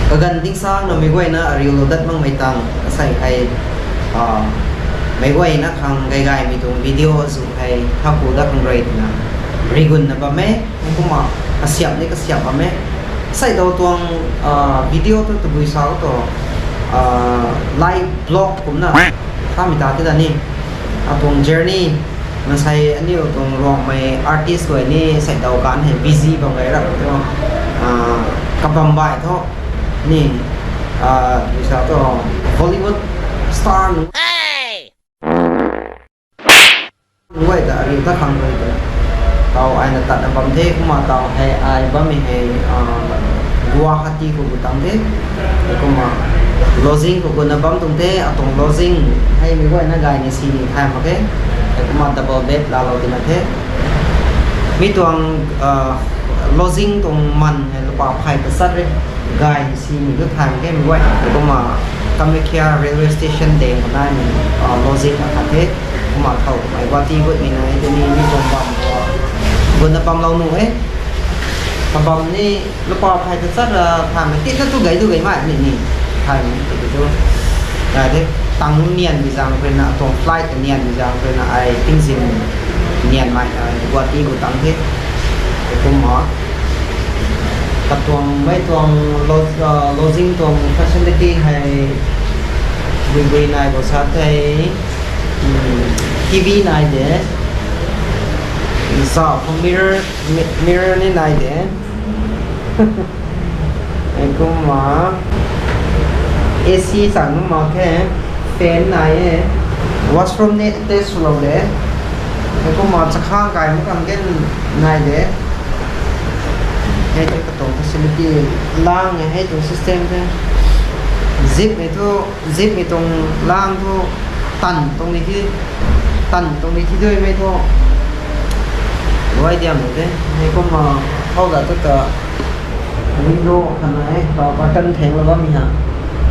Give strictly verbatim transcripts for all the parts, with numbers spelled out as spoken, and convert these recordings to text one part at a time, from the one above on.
Kaganv tingsaengna meic guayna ariulou dat makmei tang asei hei, meic guayna khang gaygaymei tuang video azuh hei thaku dat khang rui twna rigunna bam e. Kumna kasiamh ni kasiamh bam e. Asei daw tuang video tu tabui sa tu live blog kumna samei ta ti da ni, atuang journey, mansei aniu tuang Ruangmei artist guay ni asei daw ganv hei busy bam gay rap tu, kabam bai thu ni, tabui sa tu Bollywood star nunc guay ta ariu dat khang rui twna taw aina tatna bam the. Kumna taw hei ai bammei hei Guwahati khou gu tang the. Kumna lodging khou guna bam tuang the, atuang lodging hei meic guayna gayna sini thay mak khe. Kumna double bed laalou tina the. Mi tuang lodging tuang man hei lupa phay tachat rui gayna sini tu thay mak khe meic guay. Kumna Kamakhya railway station deng khou naimei lodging akhat the. Kumna thow mei Guwahati gut ni nai tei ni mi tuang bam khou guna bamlou nuh e. Kabam ni lupa phay tachat ra thaymei tina tu gay tu gaymei ni ni thaymei ti tu gay the. Tang nianmei zaeng khou ruina, atuang flight ta nianmei zaeng khou ruina ai tingzin nianmei Guwahati gu tang the. Kumna katuang mei tuang lodging tuang facility hei buibui nai bo sa tei, TV nai de, zauh khou mirror, mirror ni nai de. Kumna AC chang nu mak khe, fan nai e, washroom ni attach swlou de. Kumna chakhang kai mak khang gen nai de. Hei tu katuang facility lang e, hei tuang system the. Zipmei thu, zipmei tuang lang thu tan tuang ni thi, tan tuang ni thi duimei thu luai diam de. Hei kumna khou da tu ta window khat nai e, taw curtain thenglou bammei ha.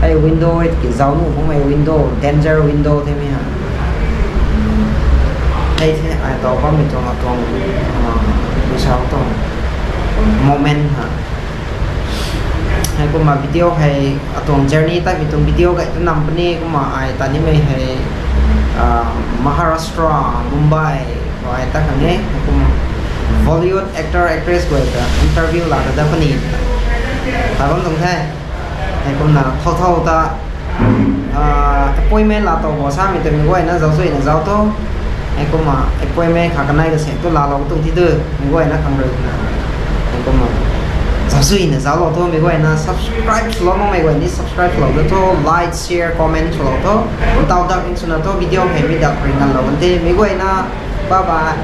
Hei window e ki zauc nuh makmei window, danger window themei ha. Hei the ai taw bammei tuang atuang, ui sa tuang moment ha. Hei kumna video hei atuang journey tatmei tuang video gay tu nam puni. Kumna ai ta nimei hei Maharashtra, Mumbai khou ai tat khang e. Kumna Bollywood actor actress guay ta interview laa ta dat puni ta bam tuang the. Hei kumna thow thow ta appointment laa tow bo samei ta meic guayna zaucsuina zauc tho. Hei kumna appointment khat kanei kasek tu laalou tuang thi tu meic guayna khang rui na. Hei kumna zaucsuina zauclou tho, meic guayna subscribe swlou makmei guay ni subscribe swlou da tho, like, share, comment swlou tho. Ntaw dak in swna tho, video hei mi dak rui nganlou kan the meic guayna. Bye bye.